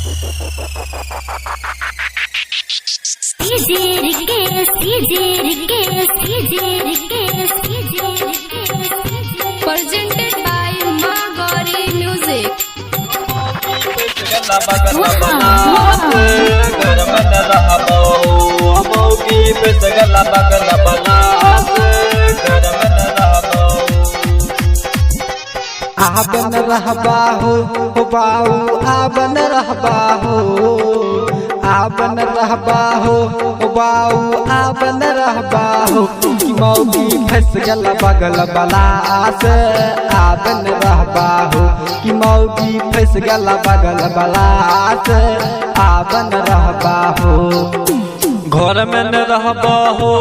DJ Rikesh, DJ Rikesh, DJ Rikesh, DJ Rikesh. Presented by Ma Gauri Music. आबन रहबा हो बाऊ, आबन रहबा हो, आबन रहबा हो बाऊ, आबन रहबा हो। मौगी फंस गल बगल बला से, आबन रहबा हो। कि मौगी फंस गल बगल बला से, आबन रहबा हो। घर में न रहबा हो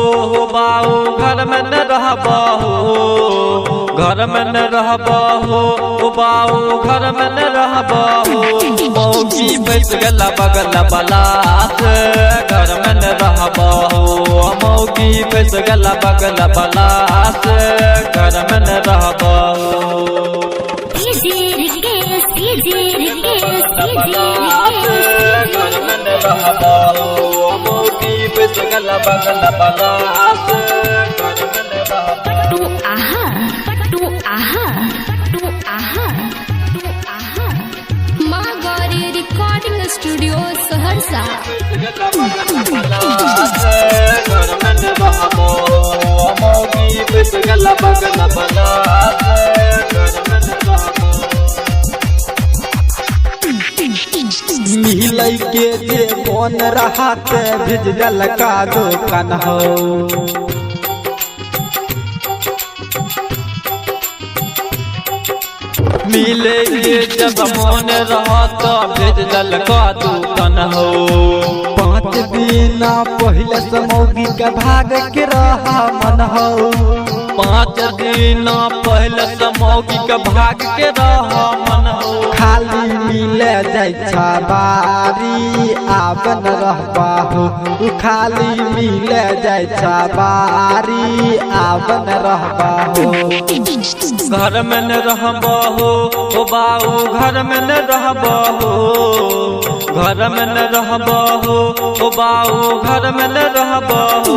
बाऊ, घर में न रहबा हो, घर में न रहबा हो बाऊ, घर में न रहबा हो। मौगी फंस गल बगल बला से, घर में न रहबा हो। मौगी फंस गल बगल बला से, घर में न रहबा हो। DJ Rikesh, DJ Rikesh, DJ Rikesh. घर में न रहबा हो, मौगी फंस गल बगल बला से, घर में न रहबा। पट्टू आहा, पट्टू आहा, पट्टू आहा, पट्टू आहा। Ma Gauri Recording Studio, Saharsa. मिलै के जे कोन रहत भेज का दुकान हो। मिले के जब मन रहत भेज का दुकान हो। 5 दिन पहले से मौगी के भाग के रहा मन हो। 5 दिन पहले से मौगी के भाग के रह मन हो। खाली मिले जाइ बारी, आबन रहबा हो। उ खाली मिले जाइ बारी, आबन रहबा हो। घर में न रहबा हो ओ बाऊ, घर में न रहबा हो, घर में न रहबा हो ओ बाऊ, घर में न रहबा हो।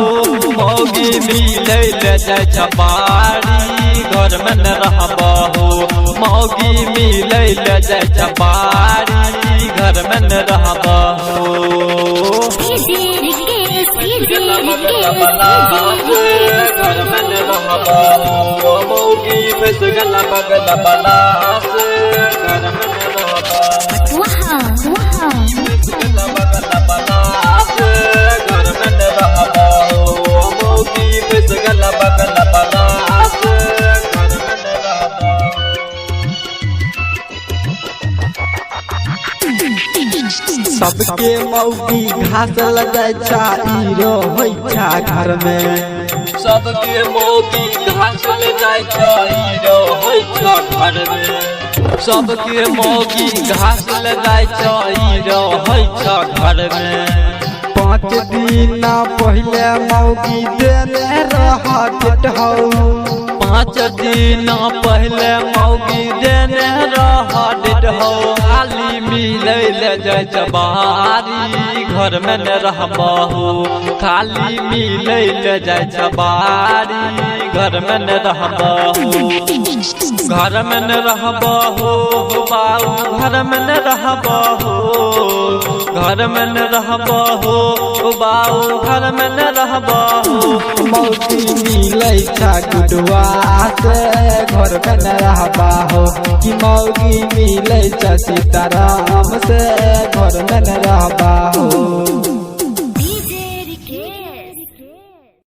मौगी मिले ले जाइ छपारी, घर में न रहबा हो। मौगी मिले ले जाइ छपारी, घर में न रहबा हो। DJ Rikesh, DJ Rikesh, DJ Rikesh. घर में न रहबा हो, मौगी फंस गल बगल बला से, घर में न रहबा। वहाँ, वहाँ। घर में न रहबा हो, मौगी फंस गल बगल बला से, घर में न रहबा। सबके मौगी घास लगै छा, ई रहै छा घर में। सबके मौगी घास ले जाइ छै, ई रहै छ घर में। सबके मौगी घास ले जाइ छै, ई रहै छ घर में। 5 दिन पहले मौगी देने रहत हौ। 5 दिन पहले मौगी देने रह डेट हो। खाली मिलै ले जाइ बारी, घर में न रहबा हो। खाली मिलै ले जाइ बारी, घर में न रहबा हो। घर में न रहबा हो बाऊ, घर में न रहबा हो, घर में न रहबा हो बाऊ, घर में न रहबा हो। मौगी मिलै छा गुडुआ से, घर में न रहबा हो। कि मौगी मिलै छा सीताराम से, घर में न रहबा